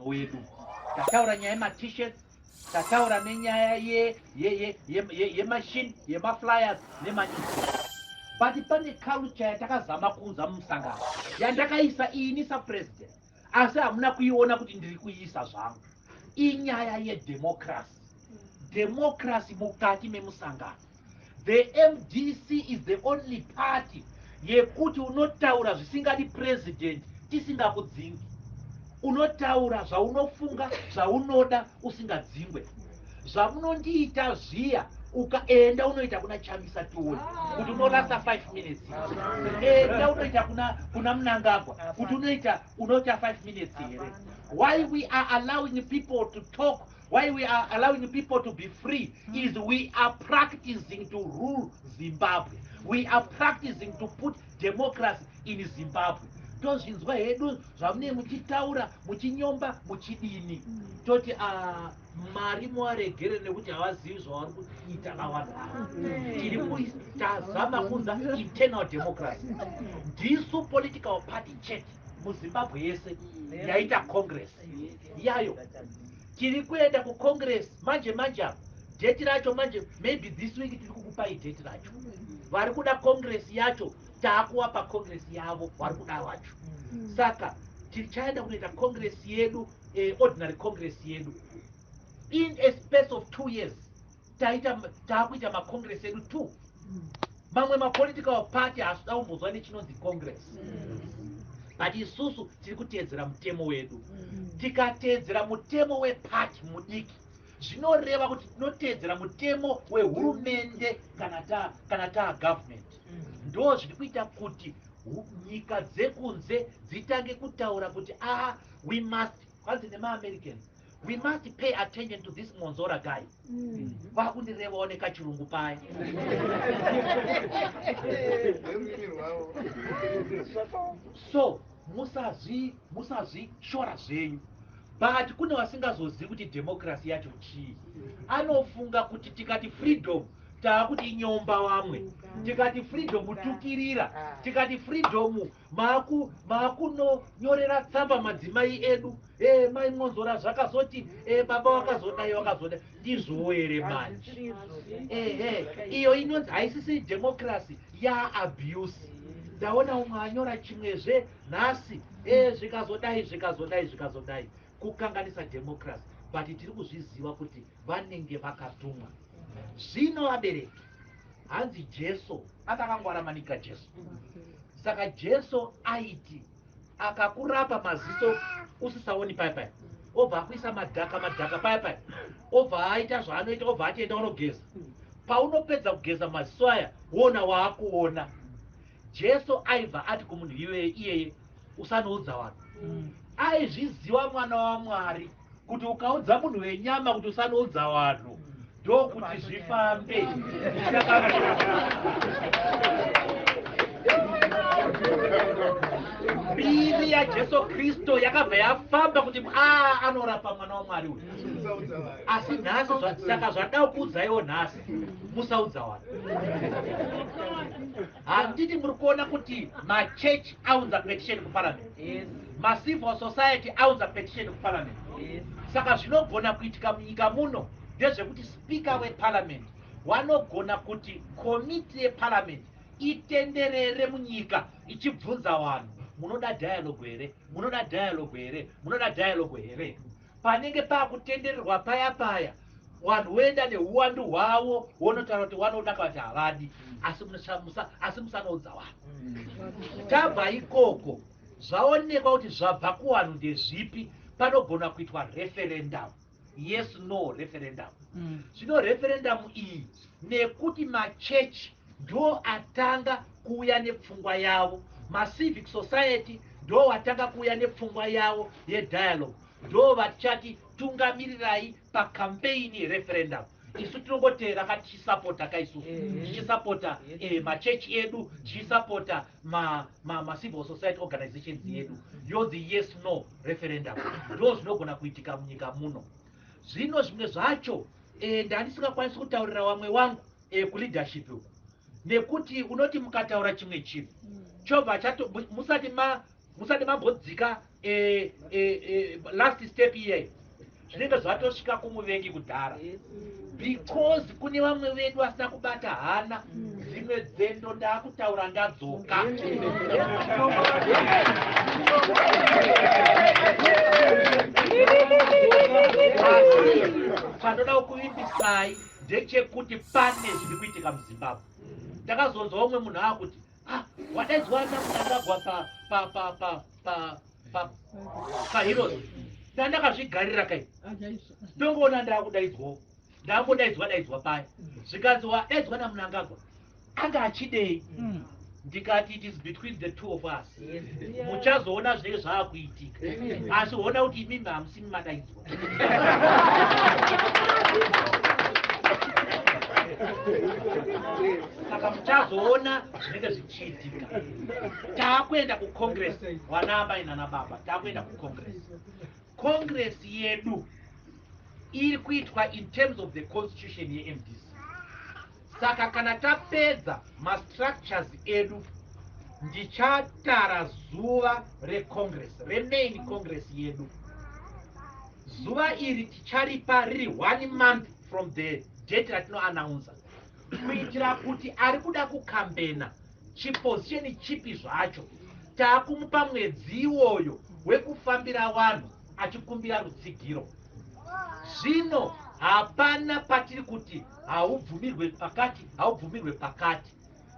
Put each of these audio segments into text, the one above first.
Wedu tataura nyaya yemaT-shirts, tataura nenyaya yemachine, yemaflyers nemanewspaper, but pane culture yatakazama kuunza mumusangano yandakaisa ini sapresident, asi hamuna kuiona kuti ndiri kuiisa zvangu. Inyaya yedemocracy, democracy mukati memusangano. The MDC is the only party yekuti unotaura zvisingadi president tisingakudzingi, unotaura zvaunofunga, zvaunoda, usingadzingwe. Zvamunondiita zviya, ukaenda unoita kuna Chamisa, tione kuti unorasa 5 minutes. Enda unoita kuna Mnangagwa kuti unoita 5 minutes here? Why we are allowing people to talk, why we are allowing people to be free, is we are practicing to rule Zimbabwe. We are practicing to put democracy in Zimbabwe. Tozvinzwa hedu zvamunee muchitaura, muchinyomba, muchidini. Toti a mari muvaregere nekuti havazivi zvavari kuita vavanhu ava. Tiri tazama kunza internal democracy. Ndisu political party chete muZimbabwe yese yaita congress yayo. Tiri kuenda kucongress manje manje apa. Date racho manje, maybe this week tiri kukupai date racho. Vari kuda congress yacho, taakuvapa congress yavo vari kuda vacho. Saka tichaenda kunoita congress yedu, ordinary congress yedu. In a space of 2 years taita taakuita macongress edu two. Mamwe mapolitical party haasida kumbozwa nechinonzi congress, but isusu tiri kuteedzera mutemo wedu. Tikateedzera mutemo wepati mudiki, zvinoreva kuti tinoteedzera mutemo wehurumende kana taa government. Ndo zviri kuita kuti nyika dzekunze dzitange kutaura kuti ah, we must, kwanzi nemaAmericans, "We must pay attention to this Mwonzora guy." Vakundirevawo nekachirungu paya. Nerurimi rwavo. So musazvishora zvenyu, but kune vasingazozivi kuti democracy yacho chii. Anofunga kuti tikati freedom, taakuti inyomba vamwe, tikati freedom tukirira, tikati freedom maakunonyorera tsamba madzimai edu, mai Mwonzora zvakazoti, baba wakazodai, wakazodai. Ndizvowo here manje? Ehe, iyo inonzi haisisi democracy, yaabuse. Ndaona umwe anyora chimwezve nhasi, zvikazodai, zvikazodai, zvikazodai, kukanganisa democracy. But tiri kuzviziva kuti vanenge vakatumwa. Zvino vabereki, hanzi Jesu akakangwara manika Jesu. Saka Jesu aiti akakurapa maziso usisaoni paya paya, obva akuisa madhaka madhaka paya paya, obva aita zvaanoita, obva atienda unogeza. Paunopedza kugeza maziso aya, wona waakuona. Jesu aibva ati kumunhu iyeye, iyeye, "Usanoudza vanhu." Aizviziva mwana waMwari kuti ukaudza munhu wenyama kuti usanoudza vanhu, ndokuti zvifambe. Saka mbiri yaJesu Kristu yakabva yafamba kuti a anorapa mwana waMwari uyu. Musaudza vanhu. Asi nhasi saka zvada kuudzaiwo nhasi, musaudza vanhu. Handiti muri kuona kuti machechi aunza petition kuparliament, macivil society aunza petition kuparliament? Saka zvinogona kuitika munyika muno ndezvekuti speaker weparliament vanogona kuti komiti yeparliament itenderere munyika ichibvunza vanhu, "Munoda dialogue here? Munoda dialogue here? Munoda dialogue here?" Panenge paakutendererwa paya paya, vanhu voenda neuwandu hwavo, vonotaura kuti vanoda kana kuti havadi. Asi musanoudza vanhu. Tabva ikoko, zvaonekwa kuti zvabva kuvanhu ndezvipi, panogona kuitwa referendum, yes no referendum. Zvino referendum iyi, nekuti machechi ndo atanga kuuya nepfungwa yavo, macivic society ndo watanga kuuya nepfungwa yavo yedialogue, ndo vatichati tungamirirai pacampaign yereferendum. Isu tinongoteera ka, tichisapota ka isusu, tichisapota machechi edu, tichisapota macivil society organizations yedu, yonzi yes no referendum. Ndo zvinogona kuitika munyika muno. Zvino zvimwe zvacho ndandisingakwanisi kutaurira vamwe wangu kuleadership uku, nekuti unoti mukataura chimwe chinhu chobva chato musati mambodzika. Last step iyei zvinenge zvatosvika kumuvengi kudhara, because kune vamwe vedu vasina kubata hana. Dzimwe dzendo ndaakutaura ndadzoka. Asi chandoda kukuvimbisai ndechekuti pane zviri kuitika muZimbabwe. Ndakazonzwa umwe munhu aakuti, "Ah, wadaidzwa naMnangagwa pa pa pa pa pa paHeroes." Ndandakazvigarira kai, ndongoona ndaakudaidzwawo, ndambodaidzwa daidzwa paya, zvikanzi wadaidzwa naMnangagwa, anga achidei? Ndikati, "It is between the two of us, muchazoona zvinenge zvaakuitika, asi ona kuti imimi hamusimi madaidzwa." Saka muchazoona zvinenge zvichiitika. Taakuenda kucongress, vana amai nana baba, taakuenda kucongress. Congress yedu iri kuitwa in terms of the constitution yeMDC. Saka kana tapedza mastructures edu, ndichatara zuva recongress, remain congress yedu. Zuva iri ticharipa riri one month from the date ratinoannounsa, kuitira kuti ari kuda kukambena chiposition chipi zvacho, taakumupa mwedzi iwoyo wekufambira vanhu achikumbira rutsigiro. Zvino hapana patiri kuti haubvumirwe pakati, haubvumirwe pakati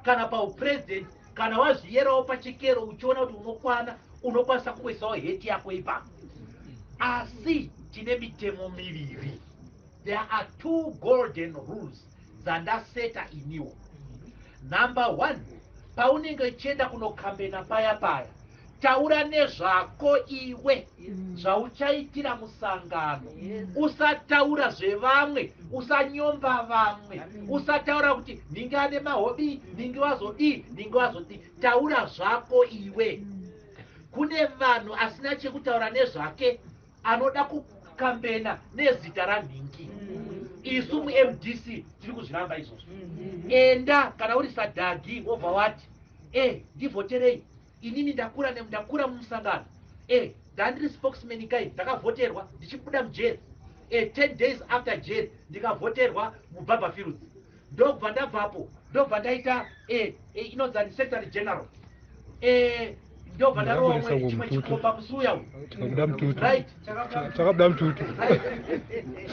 kana paupresident. Kana wazviyerawo pachikero uchiona kuti unokwana, unokwanisa kungoisawo hat yako ipapo. Asi tine mitemo miviri. There are two golden rules dzandaseta iniwo. Number one, paunenge uchienda kunokambena paya paya, taura nezvako iwe, zvauchaitira musangano. Usataura zvevamwe, usanyomba vamwe, usataura kuti ninge ane mahobi, ninge wazodii, ninge wazodii. Taura zvako iwe. Kune vanhu asina chekutaura nezvake, anoda kukambena nezita ranhingi. Isu muMDC tiri kuzviramba izvozvo. Enda, kana uri sadhagi, wobva wati, "Ndivhoterei inini, ndakura ndakura mumusangano, ndandiri spokesman kai, ndakavhoterwa ndichibuda mujeri, 10 days after jail ndikavhoterwa muBarbourfields, ndobva ndabvapo, ndobva ndaita inonzani, secretary general, ndobva ndarowa Ndakaburitsa chimwe mututu. chikomba musi uya uyu." Chakabuda mututu. Right. Chakabuda mututu.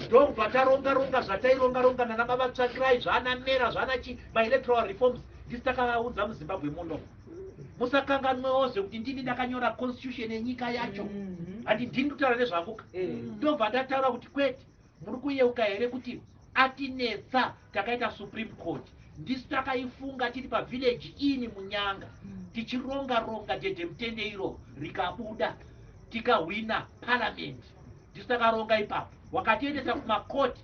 Ndobva taronga ronga zvataironga ronga nana baba Tsvakirai, zvaana mera zvaana chi maelectoral reforms, ndisi takavaudza muZimbabwe muno. Musakanganwewo zvekuti ndini ndakanyora constitution yenyika yacho, handi ndini kutaura nezvanguka. Ndobva ndataura kuti kwete, muri kuyeuka here kuti atinetsa takaita Supreme Court? Ndisu takaifunga tiri pavillage ini muNyanga, tichironga ronga dhedhe mutende iro rikabuda, tikahwina parliament. Ndisu takaronga ipapo, wakatiendesa kumakoti,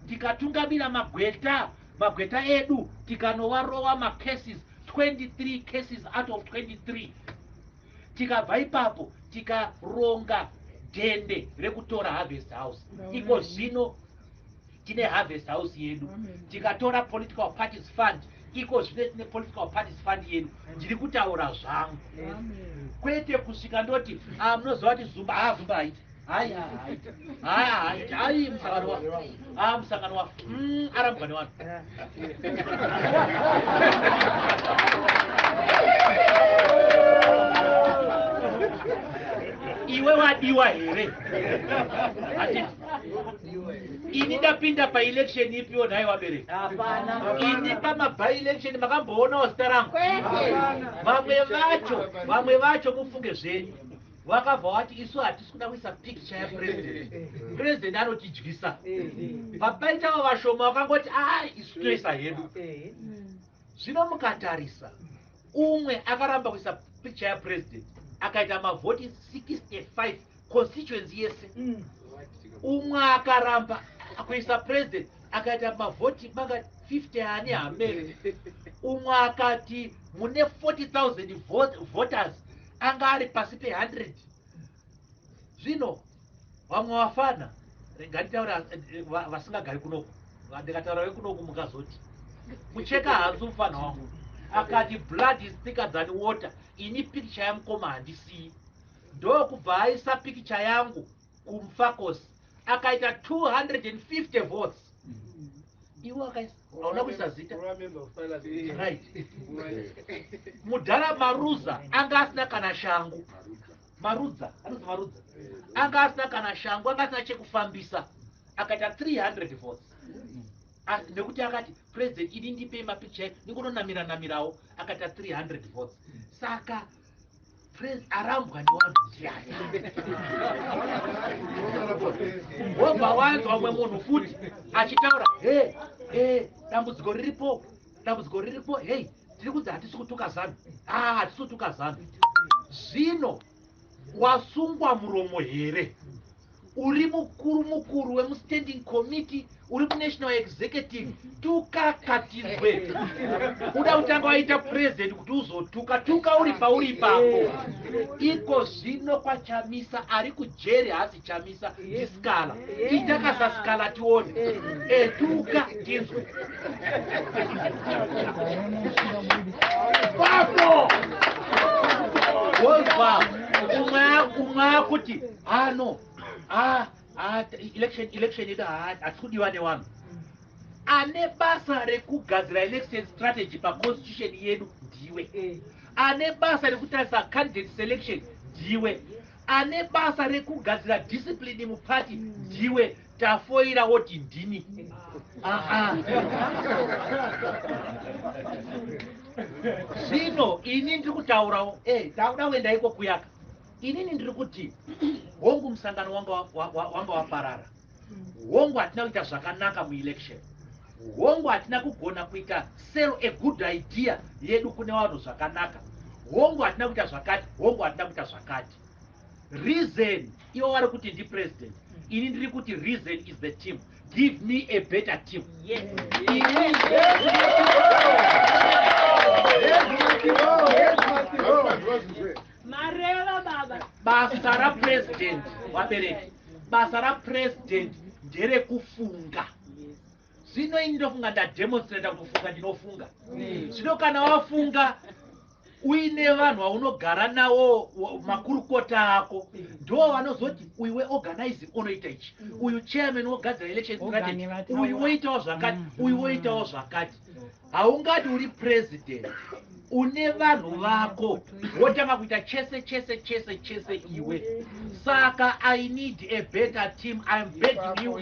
tikatungamira magweta, magweta edu tikanovarowa macases, 23 cases out of 23. Tikabva ipapo tikaronga dhende rekutora Harvest House. Iko zvino tine Harvest House yedu. Tikatora Political Parties Fund. Iko zvino tine Political Parties Fund yedu. Ndiri kutaura zvangu, kwete kusvika ndoti, "Ah, munoziva kuti Zumba, ah, Zumba haiti, hai, haiti, hai, haiti, hai, musangano wa, ah, musangano wa, arambwa nevanhu." Iwe wadiwa here? Hatiti ini ndapinda paelection ipiwo nhai wabereki? Ini pamaby-election makamboonawo zita rangu? Vamwe vacho, vamwe vacho, mufunge zvenyu, vakabva vati, "Isu hatisi kuda kuisa picture yapresident, president anotidyisa." Papaitavo vashoma vakangoti, "A, isu toisa hedu." Zvino mukatarisa, umwe akaramba kuisa picture yapresident akaita mavhoti 65 constituency yese. Umwe akaramba kuisa president akaita mavhoti manga 50 ani hamene. Umwe akati mune 40,000 voters anga ari pasi pe100. Zvino vamwe vafana, nganditaura vasingagari kunoku, ndikataura vekunoku mukazoti mucheka hanzu. Mufana wangu akati, "Blood is thicker than water, ini picture yamukoma handisiyi." Ndokubva aisa pikicha yangu kuMufakose, akaita 250 votes. Iwe akaisa, hauna kuisa zita, right? Mudhara Maruza anga asina kana shangu. Marudza, anonzi Marudza, anga asina kana shangu, anga asina chekufambisa, akaita 300 votes. Nekuti akati, "President, ini ndipei mapikicha, ningononamira namirawo." Akaita 300 votes. Saka arambwa nevanhu ndiani? Wobva wanzwa umwe munhu futi achitaura, "He he, dambudziko riripo, dambudziko riripo, hei, tiri kunzi hatisi kutuka ZANU, a hatisi kutuka ZANU." Zvino wasungwa muromo here? Uri mukuru mukuru wemustanding committee, uri munational executive, tukakatizwe. Uda kutanga waita president kuti uzotuka? Tuka uri pauri ipapo. Iko zvino kwaChamisa ari kujeri, haasi Chamisa, ndiSikhala. ItakasaSikhala tione, etuka tinzwe papo. Wobva umwe akuti ano election yedu hatisi kudiwa nevanhu. Ane basa rekugadzira election strategy paconstitution yedu ndiwe. Ane basa rekutarisa candidate selection ndiwe. Ane basa rekugadzira discipline mupati ndiwe. Tafoira, woti ndini. Aa, zvino ini ndiri kutaurawo, takuda kuenda iko kuyaka. Inini ndiri kuti hongu, musangano wanga waparara. Hongu, hatina kuita zvakanaka muelection. Hongu, hatina kugona kuita sell a good idea yedu kune vanhu zvakanaka. Hongu, hatina kuita zvakati. Hongu, hatina kuita zvakati. Reason, ivo vari kuti ndipresident, ini ndiri kuti reason is the team. Give me a better team. Ini Mareva, baba. Basa rapresident, vabereki, basa rapresident nderekufunga. Zvino ini ndofunga ndademonstrata kufunga ndinofunga. Zvino kana wafunga uine vanhu vaunogara navo, makurukota ako, ndo vanozoti uyu weorganizing unoita ichi, uyu chairman wogadzira election strategy, uyu woitawo zvakati, uyu woitawo zvakati. Haungati uri president une vanhu vako, wotanga kuita chese chese chese chese iwe. Saka I need a better team. I am begging you.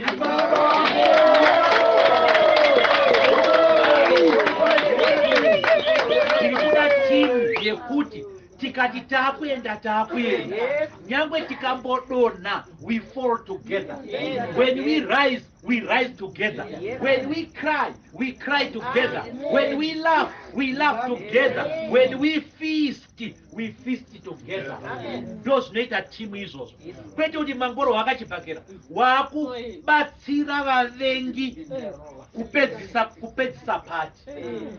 Tiri kuda timu yekuti tikati taakuenda, taakuenda. Nyangwe tikambodonha, we fall together. When we rise, we rise together. When we cry, we cry together. When we laugh, we laugh together. When we feast, we feast together. Ndo zvinoita timu izvozvo, kwete kuti mangoro wakachibhakera waakubatsira vavengi kupedzisa pati.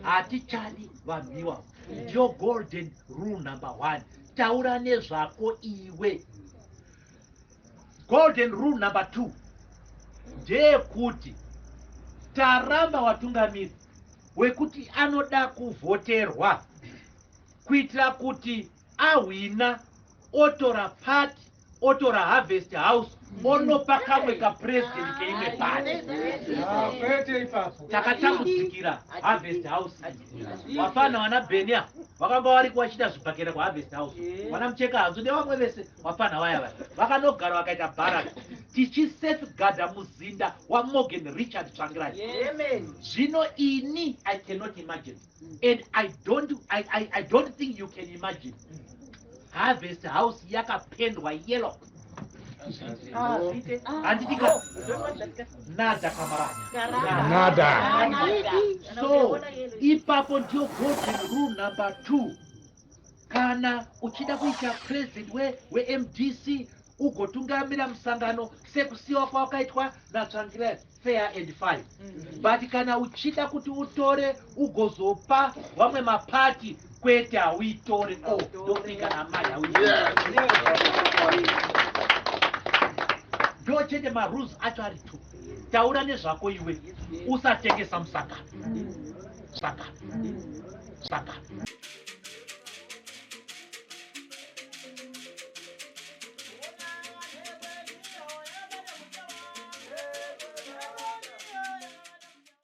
Hatichadi vanhu ivavo. Ndiyo golden rule number one: taura nezvako iwe. Golden rule number two ndeyekuti taramba watungamiri wekuti anoda kuvhoterwa kuitira kuti ahwina otora pati, otora Harvest House, onopa kamwe kapurezidendi keimwe pati. Kwete ipapo. Takatambudzikira Harvest House. Wafana vana Benia vakanga variko vachiita zvibhakera kuHarvest House, vana Mucheka Hanzu nevamwe vese wafana vaya vaya vakanogara vakaita baraki, tichisafeguarda muzinda waMorgan Richard Tsvangirai. Zvino ini I cannot imagine and I don't think you can imagine Harvest House yakapendwa yellow. Handiti ka? Nada, kamarada. Nada. So ipapo ndiyo golden rule number two. Kana uchida kuita president weMDC ugotungamira musangano sekusiyiwa kwawakaitwa naTsvangirai, fair and fine. But kana uchida kuti utore ugozopa vamwe mapati, kwete, hauitore. O ndopika namai, hauitore. Ndo chete marules acho ari two: taura nezvako iwe, usatengesa musangano, sangano, sangano.